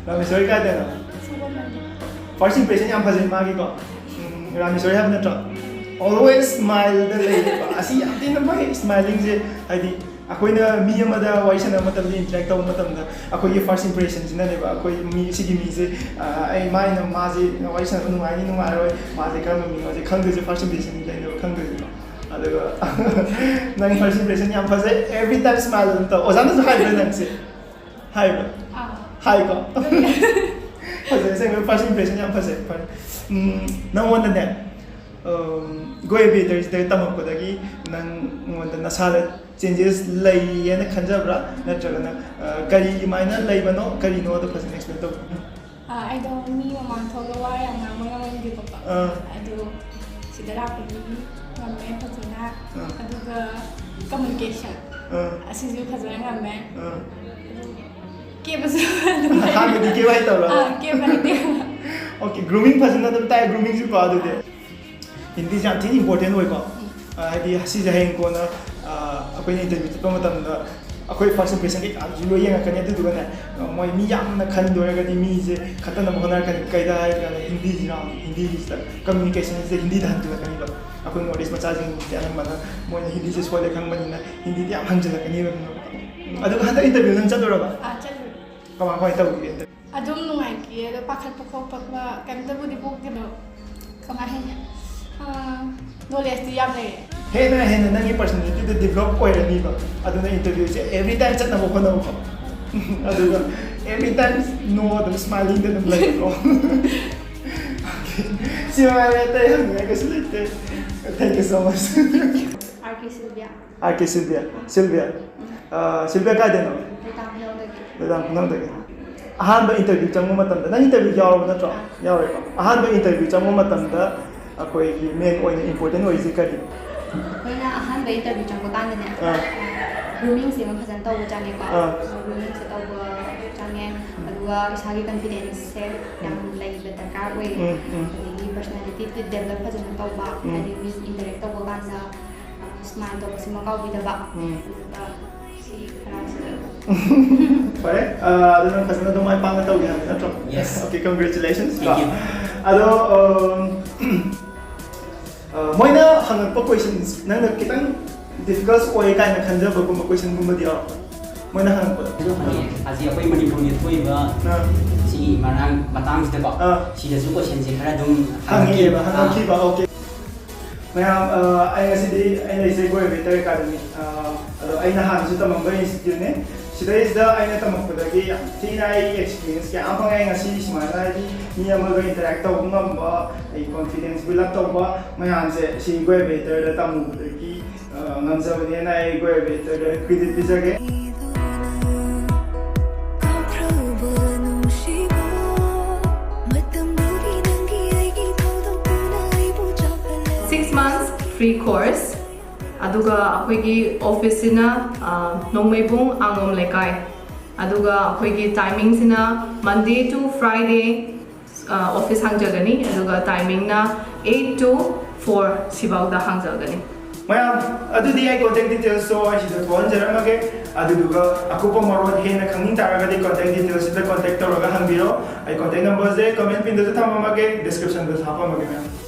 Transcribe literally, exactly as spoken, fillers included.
ꯔꯥꯃꯦꯁꯣꯔꯤ ꯀꯥꯏꯗꯅꯣ? First impression ꯌꯥꯝ ꯐꯖꯩ ꯃꯥꯒꯤꯀꯣ꯫ ꯎꯝ, ꯔꯥꯃꯦꯁꯣꯔꯤ ꯍꯥꯏꯕ ꯅꯠꯇ꯭ꯔꯣ? ꯑꯣꯜꯋꯦꯁ ꯁ꯭ꯃꯥꯏꯜꯗ ꯂꯩꯌꯦꯕ꯫ ꯑꯁꯤ ꯌꯥꯝ ꯊꯤꯅ ꯐꯩ ꯁ꯭ꯃꯥꯏꯂꯤꯡꯁꯦ꯫ ꯍꯥꯏꯗꯤ ꯑꯩꯈꯣꯏꯅ ꯃꯤ ꯑꯃꯗ ꯋꯥꯔꯤ ꯁꯥꯟꯅꯕ ꯃꯇꯝꯗ, ꯏꯟꯇꯔꯦꯛ ꯇꯧꯕ ꯃꯇꯝꯗ ꯑꯩꯈꯣꯏꯒꯤ ꯐꯥꯔꯁ ꯏꯝꯄ꯭ꯔꯦꯁꯟꯁꯤꯅꯅꯦꯕ ꯑꯩꯈꯣꯏ ꯃꯤ ꯁꯤꯒꯤ ꯃꯤꯁꯦ, ꯑ, ꯑꯩ ꯃꯥꯏꯅ ꯃꯥꯁꯦ ꯋꯥꯔꯤ ꯁꯥꯟꯅꯕ ꯅꯨꯡꯉꯥꯏꯅꯤ ꯅꯨꯡꯉꯥꯏꯔꯣꯏ, ꯃꯥꯁꯦ ꯀꯔꯝꯕ ꯃꯤꯅꯣꯁꯦ ꯈꯪꯗꯣꯏꯁꯦ ꯐꯥꯔꯁ ꯏꯝꯄ꯭ꯔꯦꯁꯟꯁꯤꯗꯩꯅꯦꯕ ꯈꯪꯗꯣꯏꯁꯦꯀꯣ꯫ ꯑꯗꯨꯒ ꯅꯪ ꯐꯥꯔꯁ ꯏꯝꯄ꯭ꯔꯦꯁꯟ ꯌꯥꯝ ꯐꯖꯩ, ꯑꯦꯚ꯭ꯔꯤ ꯇꯥꯏꯝ ꯁ꯭ꯃꯥꯏꯜ ꯑꯗꯨꯝ ꯇꯧ꯫ ꯑꯣꯖꯥꯅꯁꯨ ꯍꯥꯏꯕ꯭ꯔꯥ ꯅꯪꯁꯦ? ꯍꯥꯏꯕ꯭ꯔꯥ? ꯑꯥ꯫ ꯍꯥꯏꯀꯣ? ꯐꯖꯩ, ꯑꯁꯦꯡꯕ ꯐꯥꯔꯁ ꯏꯝꯄ꯭ꯔꯦꯁꯟ ꯌꯥꯝ ꯐꯖꯩ꯫ ꯐꯔꯦ꯫ ꯎꯝ, ꯅꯪꯉꯣꯟꯗꯅꯦ, ꯎꯝ, ꯒꯣꯏ ꯕꯦꯇꯔꯁꯤꯗ ꯇꯝꯃꯛꯄꯗꯒꯤ ꯅꯪꯉꯣꯟꯗ ꯅꯁꯥꯗ ꯆꯦꯟꯖꯦꯁ ꯂꯩꯌꯦꯅ ꯈꯟꯖꯕ꯭ꯔꯥ? ꯅꯠꯇ꯭ꯔꯒꯅ, ꯑ, ꯀꯔꯤꯃꯥꯏꯅ ꯂꯩꯕꯅꯣ, ꯀꯔꯤꯅꯣꯗꯣ ꯐꯖꯅ ꯑꯦꯛꯁꯄ꯭ꯂꯦꯟ ꯇꯧꯕꯤꯌꯨ꯫ ꯑꯥ, ꯑꯩꯗꯣ ꯃꯤ ꯃꯃꯥꯡ ꯊꯣꯛꯑꯒ ꯋꯥ ꯌꯥꯝ ꯉꯥꯡꯕ ꯉꯝꯃꯝꯗꯦꯕꯀꯣ꯫ ꯑꯥ꯫ ꯑꯗꯣ ꯁꯤꯗ ꯂꯥꯛꯄꯗꯒꯤ ꯉꯝꯃꯦ ꯐꯖꯅ꯫ ꯑꯥ꯫ ꯑꯗꯨꯒ ꯀꯝꯃꯨꯅꯤꯀꯦꯁꯟ ꯑꯥ꯫ ꯑꯁꯤꯁꯨ ꯐꯖꯅ ꯉꯝꯃꯦ꯫ ꯑꯥ꯫ ꯑꯗꯨ ꯀꯦꯕꯁꯨ ꯑꯗꯨꯝ ꯍꯩ꯫ ꯍꯥꯟꯅꯗꯤ ꯀꯦꯕ ꯍꯩꯇꯕ꯭ꯔꯥ? ꯑꯥ, ꯀꯦꯕ ꯍꯩꯇꯦ꯫ ꯑꯣꯀꯦ, ꯒ꯭ꯔꯨꯃꯤꯡ ꯐꯖꯅ ꯑꯗꯨꯝ ꯇꯥꯏ, ꯒ꯭ꯔꯨꯃꯤꯡꯁꯨꯀꯣ ꯑꯗꯨꯗꯤ꯫ ꯑꯥ꯫ ꯍꯤꯟꯗꯤꯁꯦ ꯌꯥꯝ ꯊꯤꯅ ꯏꯝꯄꯣꯔꯇꯦꯟ ꯑꯣꯏꯀꯣ꯫ ꯎꯝ꯫ ꯑ, ꯍꯥꯏꯗꯤ ꯁꯤꯁꯦ ꯍꯌꯦꯡ ꯀꯣꯟꯅ, ꯑ, ꯑꯩꯈꯣꯏꯅ ꯏꯟꯇꯔꯚ꯭ꯌꯨ ꯆꯠꯄ ꯃꯇꯝꯗ ꯑꯩꯈꯣꯏ ꯐꯥꯔꯁ ꯏꯝꯄ꯭ꯔꯦꯁꯟ ꯀꯩꯀꯥꯁꯨ ꯂꯣꯏ ꯌꯦꯡꯉꯛꯀꯅꯤ꯫ ꯑꯗꯨꯗꯨꯒꯅꯦ, ꯑ, ꯃꯣꯏ ꯃꯤ ꯌꯥꯝꯅ ꯈꯟꯗꯣꯏꯔꯒꯗꯤ ꯃꯤꯁꯦ ꯈꯠꯇꯅꯕ ꯍꯣꯠꯅꯔꯛꯀꯅꯤ꯫ ꯀꯩꯗ ꯍꯥꯏꯔꯀꯥꯟꯗ ꯍꯤꯟꯗꯤꯁꯤꯅ, ꯍꯤꯟꯗꯤꯁꯤꯗ ꯀꯝꯃ꯭ꯌꯨꯅꯤꯀꯦꯁꯟꯁꯦ ꯍꯤꯟꯗꯤꯗ ꯍꯟꯖꯤꯜꯂꯛꯀꯅꯤꯕ꯫ ꯑꯩꯈꯣꯏ ꯅꯣꯔꯠ ꯏꯁ ꯃꯆꯥꯁꯤꯡꯁꯦ ꯑꯅꯝꯕꯅ ꯃꯣꯏꯅ ꯍꯤꯟꯗꯤꯁꯦ ꯁꯣꯜꯂꯦ ꯈꯪꯕꯅꯤꯅ ꯍꯤꯟꯗꯤꯗꯤ ꯌꯥꯝ ꯍꯟꯖꯤꯜꯂꯛꯀꯅꯤꯕ꯫ ꯑꯗꯨꯒ ꯍꯟꯗꯛ ꯏꯟꯇꯔꯚ꯭ꯌꯨ ꯅꯪ ꯆꯠꯂꯨꯔꯕ? ꯑꯥ, ꯆꯠꯂꯨꯔꯦ꯫ ꯀꯃꯥꯏ ꯀꯃꯥꯏ ꯇꯧꯈꯤꯒꯦ ꯏꯟꯇꯔꯚ꯭ꯌꯨ? ꯑꯗꯨꯝ ꯅꯨꯡꯉꯥꯏꯈꯤ, ꯑꯗꯣ ꯄꯥꯈꯠꯄ ꯈꯣꯠꯄ ꯀꯩꯝꯇꯕꯨꯗꯤ ꯄꯣꯛꯇꯦ, ꯑꯗꯣ ꯀꯃꯥꯏ ꯍꯥꯏꯅꯤ? ꯑꯥ, ꯅꯣꯂꯦꯖꯇꯤ ꯌꯥꯝ ꯂꯩꯔꯦ꯫ ꯍꯦꯟꯅ ꯍꯦꯟꯅ ꯅꯪꯒꯤ ꯄꯔꯁꯅꯦꯂꯤꯇꯤꯗ ꯗꯤꯕ꯭ꯂꯣꯞ ꯑꯣꯏꯔꯅꯤꯕ꯫ ꯑꯗꯨꯅ ꯏꯟꯇꯔꯚ꯭ꯌꯨꯁꯦ ꯑꯦꯚ꯭ꯔꯤ ꯇꯥꯏꯝ ꯆꯠꯅꯕ ꯍꯣꯠꯅꯧꯀꯣ꯫ ꯑꯗꯨꯒ ꯑꯦꯚ꯭ꯔꯤ ꯇꯥꯏꯝ ꯅꯣ ꯑꯗꯨꯝ ꯁ꯭ꯃꯥꯏꯂꯤꯡꯗ ꯑꯗꯨꯝ ꯂꯩꯌꯨꯀꯣ꯫ ꯑꯣꯀꯦ꯫ ꯁꯤ ꯃꯉꯥꯏꯔꯦ, ꯑꯇꯩ ꯍꯪꯅꯤꯡꯉꯥꯏ ꯀꯩꯁꯨ ꯂꯩꯇꯦ꯫ Thank you so much꯫ R K Silvia. R K Silvia. Silvia. ꯎꯝ꯫ ꯑ, ꯁꯤꯜꯚꯤꯌꯥ ꯀꯥꯏꯗꯩꯅꯣ? ꯂꯩꯇꯥꯝ ꯈꯨꯅꯧꯗꯒꯤ꯫ ꯂꯩꯇꯥꯝ ꯈꯨꯅꯧꯗꯒꯤ꯫ ꯑꯍꯥꯟꯕ ꯏꯟꯇꯔꯚ꯭ꯌꯨ ꯆꯪꯕ ꯃꯇꯝꯗ, ꯅꯪ ꯏꯟꯇꯔꯚ꯭ꯌꯨ ꯌꯥꯎꯔꯕ ꯅꯠꯇ꯭ꯔꯣ? ꯑꯥ꯫ ꯌꯥꯎꯔꯦꯀꯣ꯫ ꯑꯍꯥꯟꯕ ꯏꯟꯇꯔꯚ꯭ꯌꯨ ꯆꯪꯕ ꯃꯇꯝꯗ ꯑꯩꯈꯣꯏꯒꯤ ꯃꯦꯟ ꯑꯣꯏꯅ ꯏꯝꯄꯣꯔꯇꯦꯟ ꯑꯣꯏꯔꯤꯁꯦ ꯀꯔꯤ? ꯑꯩꯈꯣꯏꯅ ꯑꯍꯥꯟꯕ ꯏꯟꯇꯔꯚ꯭ꯌꯨ ꯆꯪꯕ ꯀꯥꯟꯗꯅꯦ, ꯑꯥ꯫ ꯒ꯭ꯔꯨꯃꯤꯡꯁꯦ ꯑꯃ ꯐꯖꯅ ꯇꯧꯕ ꯆꯪꯉꯦꯀꯣ꯫ ꯑꯥ꯫ ꯒ꯭ꯔꯨꯃꯤꯡꯁꯦ ꯇꯧꯕ ꯆꯪꯉꯦ꯫ ꯎꯝ꯫ ꯑꯗꯨꯒ ꯏꯁꯥꯒꯤ ꯀꯟꯐꯤꯗꯦꯟꯁꯁꯦ ꯌꯥꯝ ꯎꯝ꯫ ꯂꯩꯕ ꯗꯔꯀꯥꯔ ꯑꯣꯏꯌꯦ꯫ ꯎꯝ, ꯎꯝ꯫ ꯑꯗꯒꯤ ꯄꯔꯁꯅꯦꯂꯤꯇꯤ ꯗꯦꯕꯂꯞ ꯐꯖꯅ ꯇꯧꯕ, ꯎꯝ꯫ ꯍꯥꯏꯗꯤ ꯃꯤ ꯏꯟꯇꯔꯦꯛ ꯇꯧꯕ ꯀꯥꯟꯗ, ꯑ, ꯁ꯭ꯃꯥꯏꯜ ꯇꯧꯕꯁꯤꯃ ꯀꯥꯎꯕꯤꯗꯕ꯫ ꯎꯝ꯫ ꯑꯗꯨꯒ ꯁꯤ ꯈꯔꯁꯤꯗ ꯐꯔꯦ, ꯑ, ꯑꯗꯨ ꯅꯪ ꯐꯖꯅ ꯑꯗꯨꯝ ꯃꯥꯏ ꯄꯥꯛꯅ ꯇꯧꯒꯦ ꯍꯥꯏꯕ ꯅꯠꯇ꯭ꯔꯣ? Yes. Okay, congratulations. Thank you. ꯑꯗꯣ, um, ꯑ, ꯃꯣꯏꯅ ꯍꯪꯉꯛꯄ questions ꯅꯪꯅ ꯈꯤꯇꯪ difficult ꯑꯣꯏ ꯀꯥꯏꯅ ꯈꯟꯖꯕꯒꯨꯝꯕ questionꯒꯨꯝꯕꯗꯤ ꯌꯥꯎꯔꯕ? ꯃꯣꯏꯅ ꯍꯪꯉꯛꯄꯗ? ꯑꯗꯨ ꯍꯪꯉꯦ, ꯍꯧꯖꯤꯛ ꯑꯩꯈꯣꯏ ꯃꯅꯤꯄꯨꯔꯒꯤ ꯊꯣꯛꯏꯕ ꯑꯥ꯫ ꯁꯤꯒꯤ ꯃꯔꯥꯡ ꯃꯇꯥꯡꯁꯤꯗꯀꯣ, ꯑꯥ꯫ ꯁꯤꯗꯁꯨ questionꯁꯦ ꯈꯔ ꯑꯗꯨꯝ ꯍꯪꯉꯛꯑꯦꯕ, ꯑꯥ꯫ ꯍꯪꯉꯛꯈꯤꯕ, okay. ꯃꯌꯥꯝ, ꯑ, ꯑꯩ ꯉꯁꯤꯗꯤ ꯑꯩ ꯂꯩꯁꯦ ꯒꯣꯌꯥ ꯕꯦꯇꯔ ꯑꯦꯀꯥꯗꯃꯤ꯫ ꯑ, ꯑꯗꯣ ꯑꯩꯅ ꯍꯥꯟꯅꯁꯨ ꯇꯝꯃꯝꯕ ꯏꯟꯁꯇꯤꯇ꯭ꯌꯨꯠꯅꯦ꯫ ꯁꯤꯗꯩꯁꯤꯗ ꯑꯩꯅ ꯇꯝꯃꯛꯄꯗꯒꯤ ꯌꯥꯝ ꯊꯤꯅ ꯑꯩ experience ꯀꯌꯥ ꯑꯃ ꯐꯪꯉꯦ꯫ ꯉꯁꯤ ꯁꯨꯃꯥꯏꯅ ꯍꯥꯏꯗꯤ ꯃꯤ ꯑꯃꯒ interact ꯇꯧꯕ ꯉꯝꯕ, ꯑꯩ confidence build up ꯇꯧꯕ ꯃꯌꯥꯝꯁꯦ ꯁꯤ ꯒꯣꯌꯥ ꯕꯦꯇꯔꯗ ꯇꯝꯃꯨꯕꯗꯒꯤ, ꯑ, ꯉꯝꯖꯕꯅꯦꯅ ꯑꯩ ꯒꯣꯌꯥ ꯕꯦꯇꯔꯗ credit ꯄꯤꯖꯒꯦ꯫ Six months free course. ꯑꯗꯨꯒ ꯑꯩꯈꯣꯏꯒꯤ ꯑꯣꯐꯤꯁꯁꯤꯅ, ꯑ, ꯅꯣꯡꯃꯩꯕꯨꯡ ꯑꯥꯉꯣꯝ ꯂꯩꯀꯥꯏ꯫ ꯑꯗꯨꯒ ꯑꯩꯈꯣꯏꯒꯤ timingꯁꯤꯅ Monday to Friday, ꯑ, ꯑꯣꯐꯤꯁ ꯍꯥꯡꯖꯒꯅꯤ꯫ ꯑꯗꯨꯒ timingꯅ eight to four ꯁꯤꯐꯥꯎꯗ ꯍꯥꯡꯖꯒꯅꯤ꯫ ꯃꯌꯥꯝ, ꯑꯗꯨꯗꯤ ꯑꯩ contact detailsꯇꯣ ꯑꯩ ꯁꯤꯗ ꯊꯣꯛꯍꯟꯖꯔꯝꯃꯒꯦ꯫ ꯑꯗꯨꯗꯨꯒ ꯑꯀꯨꯞꯄ ꯃꯔꯣꯜ ꯍꯦꯟꯅ ꯈꯪꯅꯤꯡ ꯇꯥꯔꯒꯗꯤ contact detailsꯁꯤꯗ contact ꯇꯧꯔꯒ ꯍꯪꯕꯤꯔꯣ꯫ ꯑꯩ contact numberꯁꯦ comment pinꯗꯁꯨ ꯊꯝꯃꯝꯃꯒꯦ, descriptionꯗꯁꯨ ꯍꯥꯞꯄꯝꯃꯒꯦ, ꯃꯌꯥꯝ꯫